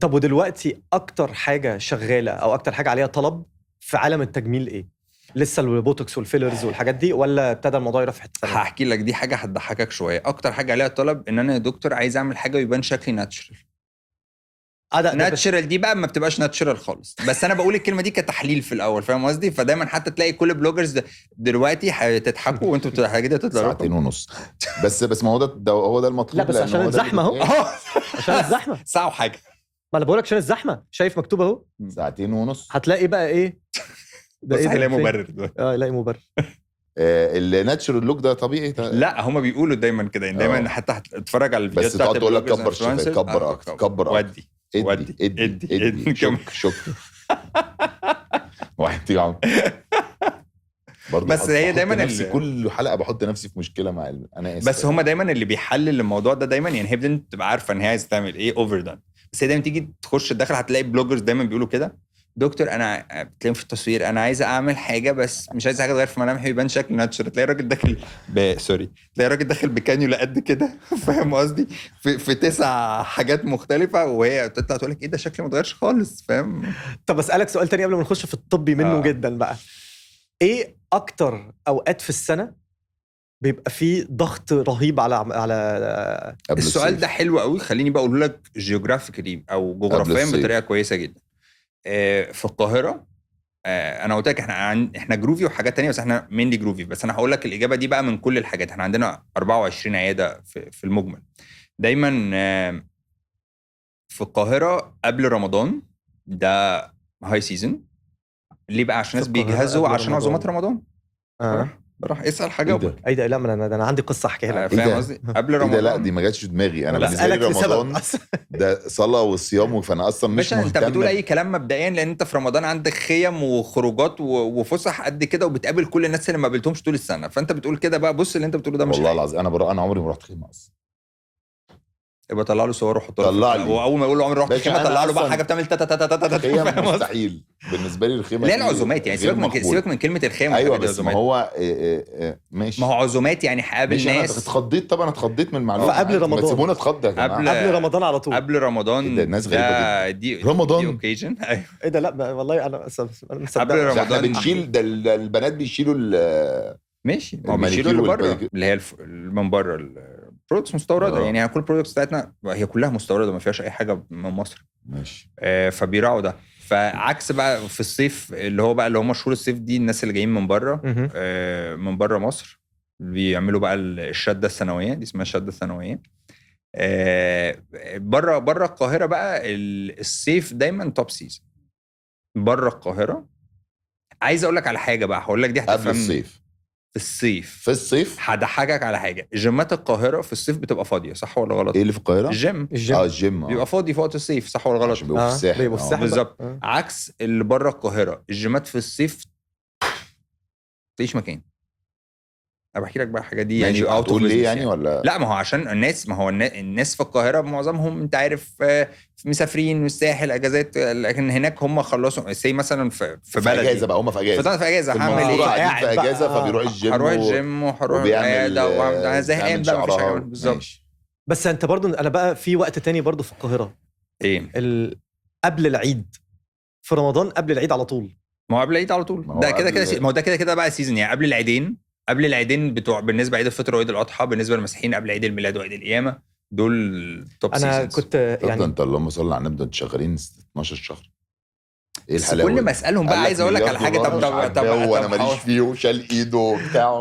طب ودلوقتي اكتر حاجة شغالة او اكتر حاجة عليها طلب في عالم التجميل ايه؟ لسه البوتوكس وال fillers والحاجات دي، ولا ابتدى الموضوع يروح في حتة ثانية؟ هحكي لك، دي حاجة هتضحكك شويه. اكتر حاجة عليها طلب ان انا يا دكتور عايز اعمل حاجة ويبان شكلي natural. ده بس natural دي بقى ما بتبقاش natural خالص، بس انا بقول الكلمة دي كتحليل في الاول، فاهم قصدي؟ فدايما حتى تلاقي كل bloggers دلوقتي هتضحكوا وانتوا الحاجات دي هتطلع لكم. ساعتين ونص بس ما هو ده هو ده المطلوب. لا، بس لأن عشان هو ده اللي الزحمة أهو. بيتقال. عشان الزحمة. ساعة وحاجه. ما انا بقول لك عشان الزحمه، شايف مكتوب اهو. ساعتين ونص. هتلاقي بقى ايه ده؟ بس إيه ده؟ هيلاقي فين؟ مبرر دلوقتي. اه، يلاقي مبرر. ال natural look ده طبيعي لا، هما بيقولوا دايما كده يعني، دايما حتى هتتفرج على الفيديوهات بس تقعد بتاعت تقول لك ال bloggers كبر شفايف، influencers. كبر أكتر، كبر أكتر. ودي ادي ودي ادي ادي ادي ادي. شك شك واحد تيجي عم برضه. بس هي بحط دايماً نفسي كل حلقة بحط نفسي في مشكلة مع انا اسف. بس هما دايما اللي بيحلل الموضوع ده دايما، يعني هي بتبقى عارفه ان هي عايزه تعمل ايه overdone، بس هي دايما تيجي تخش الداخل هتلاقي bloggers دايما بيقولوا كده: دكتور انا بتلاقيهم في التصوير، انا عايزه اعمل حاجة بس مش عايزه حاجة تغير في ملامحي ويبان شكل natural. تلاقي الراجل داخل sorry، تلاقي الراجل داخل بكانيولا قد كده، فاهم قصدي؟ في 9 حاجات مختلفه، وهي تطلع تقول لك ايه ده شكلي ما اتغيرش خالص، فاهم؟ طب اسالك سؤال تاني قبل ما نخش في الطبي منه جدا بقى، ايه اكتر اوقات في السنة بيبقى فيه ضغط رهيب على قبل السؤال الصيف. ده حلو قوي، خليني بقى اقول لك geographically او جغرافيا الصيف. بطريقة كويسة جدا. في القاهرة، انا قلت لك احنا جروفي وحاجات تانية، بس احنا mainly جروفي. بس انا هقول لك الاجابة دي بقى من كل الحاجات. احنا عندنا 24 عيادة في المجمل. دايما في القاهرة قبل رمضان ده high season. ليه بقى؟ عشان الناس في القاهرة بيجهزوا قبل عشان رمضان. عزومات رمضان. راح اسال حاجة إيه ده؟ اي ده؟ لا، ما انا ده انا عندي قصة احكيها لك. فاهم إيه ده؟ قصدي؟ قبل إيه رمضان. ده؟ لا، دي ما جاتش في دماغي انا. لا، بالنسبة لي بسألك لسبب. رمضان ده صلاة وصيام، فانا اصلا مش باشا انت مهتم. بتقول اي كلام مبدئيا، لان انت في رمضان عندك خيم وخروجات وفسح قد كده، وبتقابل كل الناس اللي ما قابلتهمش طول السنة، فانت بتقول كده بقى. بص، اللي انت بتقوله ده مش والله حقيقي. العظيم انا عمري ما رحت خيمة اصلا. يبقى طلع له صور وحطها له في طلع الحلقة. لي. واول ما يقول له عمري رحت باشا، خيمة أنا طلع له بقى أصلاً حاجة بتعمل تا تا تا تا تا تا. خيم فاهم قصدي؟ مستحيل بالنسبة لي الخيمة لا دي العزومات يعني، غير سيبك من مقبولة. سيبك من كلمة الخيمة ايوه والحاجات دي، بس ما عزومات. هو إيه ماشي. ما هو عزومات يعني هقابل ماشي، انا ناس. اتخضيت طبعا، اتخضيت من المعلومة. فقبل ما رمضان. تسيبونا اتخض يا جماعة. قبل رمضان على طول. قبل رمضان. إيه ده؟ الناس غريبة ده دي رمضان؟ دي occasion. ايوه. ايه ده؟ لا والله انا مصدق. قبل ده احنا رمضان. بنشيل ده البنات بيشيلوا ماشي، ما هو المانيكير بيشيلوا اللي بره والباديكير. اللي هي من بره ال products مستورده. يعني كل ال products بتاعتنا هي كلها مستورده، ما فيهاش اي حاجة من مصر. ماشي. فبيراعوا ده. فعكس بقى في الصيف، اللي هو بقى اللي هم شهور الصيف دي، الناس اللي جايين من بره من بره مصر بيعملوا بقى الشدة السنويه، دي اسمها الشدة السنويه. بره القاهرة بقى الصيف دايما top season بره القاهره. عايز اقول لك على حاجة بقى، هقول لك دي قبل هتفهم. الصيف. في الصيف. في الصيف. هضحكك على حاجه، جيمات القاهرة في الصيف بتبقى فاضيه، صح ولا غلط؟ ايه اللي في القاهرة؟ الجيم. الجيم. اه، الجيم. بيبقى فاضي في وقت الصيف، صح ولا غلط؟ عشان بيبقوا في الساحل. بيبقوا في الساحل بقى. بالظبط. عكس اللي بره القاهره، الجيمات في الصيف تلاقيش مكان. انا بحكي لك بقى الحاجة دي يعني ماشي، out of هتقول ليه business يعني ولا لا، ما هو عشان الناس، ما هو الناس في القاهرة معظمهم انت عارف مسافرين والساحل اجازات، لكن هناك هم خلصوا سي مثلا في في بلدي اجازه بقى، هم في اجازه. في اجازه، في هعمل المنصورة ايه؟ قاعدين في قاعد بقى. اجازه، فبيروح الجيم هروح الجيم وهروح وبيعمل العيادة وهعمل، انا زهقان بيعمل بقى، مفيش حاجة شعرها. أعملها. بالظبط. ماشي. بس انت برضو، انا بقى في وقت تاني برضو في القاهرة ايه؟ قبل العيد، في رمضان قبل العيد على طول. ما هو قبل العيد على طول. ما هو ده كده كده قبل ما هو ده كده كده بقى season يعني، قبل العيدين، قبل العيدين بتوع بالنسبة لعيد الفطر وعيد الاضحى، بالنسبة للمسيحيين قبل عيد الميلاد وعيد القيامه، دول top انا seasons. كنت طب يعني ده انت اللهم صل على النبي، ده انتوا شغالين 12 شهر، ايه بس الحلاوة كل دي؟ ما اسالهم قال بقى لك عايز اقول لك مليار على حاجة. دولار طب مش طب طب عاجباه وانا طب ماليش فيه وشال ايده وبتاعه.